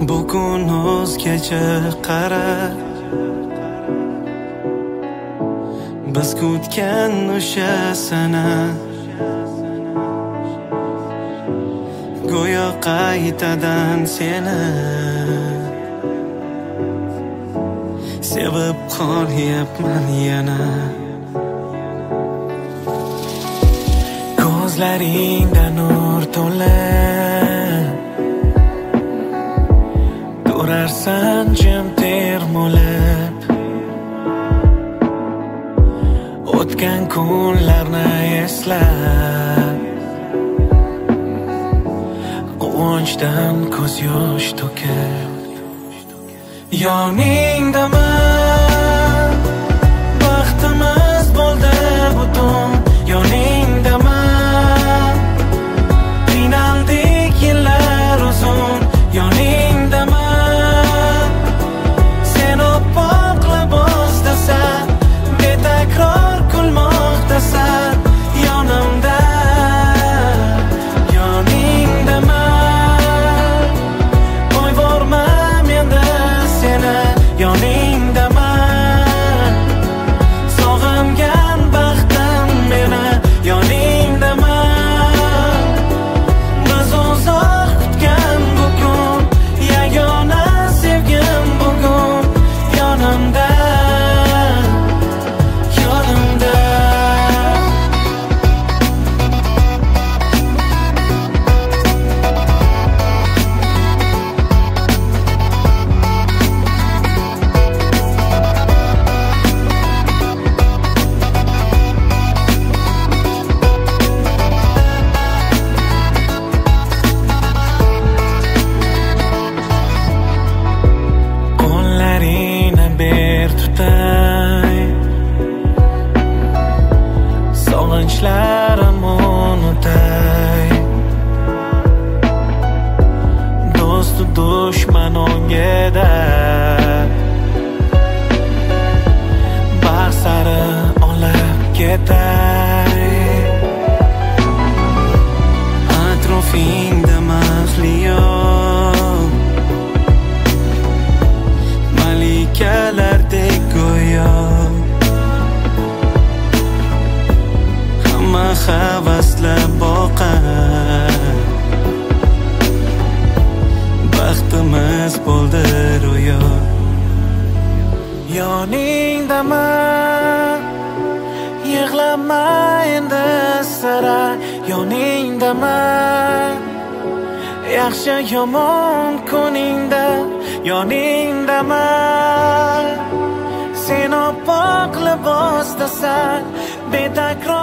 Bugun o'zgacha qara, biz kutgan o'sha sana go'yo qaytadan seni sevib qolyapman yana. Ko'zlaringda nur to'la, turarsan jim termulib, o'tgan kunlarni eslab, quvonchdan ko'z yosh to'kib. Yoningdaman, baxtimiz bo'ldi butun. Yoningdaman, qiynaldik yillar uzun. Yoningdaman, sen oppoq libosdasan, betakror kulmoqdasan. Yonimda, yoningdaman, qo'yvorma menda seni. Yoningdaman, sog'ingan baxtim meni. Yoningdaman, biz uzoq kutgan bu kun, yagona sevgim bugun. Yonimda, yonimda. Qo'llaringni ber tutay, sog'inchlarim unutay. Do'stu dushman o'ngida, baxt sari olib ketay. Atrofingda mahliyo, malikalardek go'yo, hamma havaslab boqar, baxtimiz bo'ldi ro'yo. Yoningdaman, yig'lama endi sira. Yoningdaman, yaxshi yomon kuningda. Yoningdaman, sen oppoq libosdasan, betakror